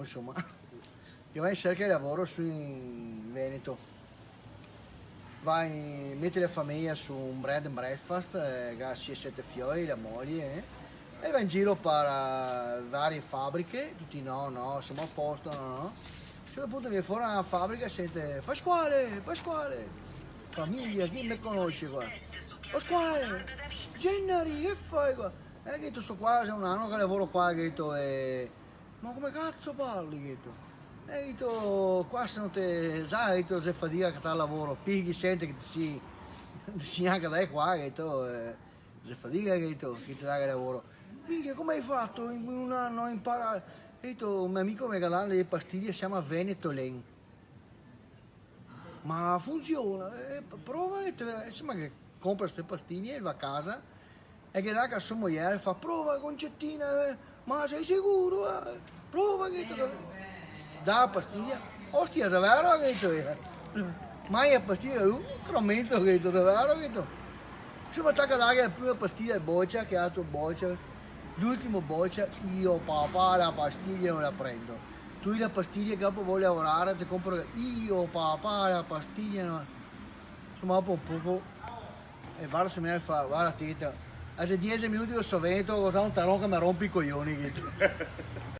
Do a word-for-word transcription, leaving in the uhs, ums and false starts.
Insoma, che va in serca de lavoro su in Veneto. Va in, mete la fameja su un bed and breakfast, eh, che ga sie sete fioi, la moglie, eh, e va in giro par, eh, varie fabriche, tuti: "No, no, semo a posto, no, no." A un certo punto vien fora na fabrica e sente: "Pasquale, Pasquale!" Fameja, chi me conoxe qua? "Pasquale! Gennari, che fai qua?" "Eh," ga dito, "so qua, xe un ano che lavoro qua," ga dito, "e..." "Ma come cazo parli?" ga dito. "Eh," ga dito, "qua se no te sa," ga dito, "xe fadiga catar lavoro, pighi sente che te si, te si anca da qua," ga dito, eh, "xe fadiga," ga dito, "che te daga lavoro." "Minchia, come hai fato in un ano a imparare?" Ga dito, "Un me amico me ga dà le pastiglie, se ciama Venetolen." "Ma funziona?" "Eh, prova e te..." Insoma, che compra ste pastiglie, va a casa e che dà a so mojer, fa: "Prova, Concetina, eh, ma sei sicuro, eh? Prova che te..." Dà la pastiglia. "Ostia, xe vero?" ga dito ela. "Magna la pastiglia, uh, cromento," ga dito, "xe vero?" ga dito. Insoma, taca, dà la prima pastiglia al bocia, che altro bocia. L'ultimo bocia: "Io papà la pastiglia no la prendo. Tu la pastiglia che dopo vuoi lavorare, te compro." "Io papà la pastiglia no..." Insoma, dopo un poco, e varda so mojer, fa: "Varda, teta, xe diese minuti che so vegnù, cosa un taron che me ronpi i coioni," ga dito.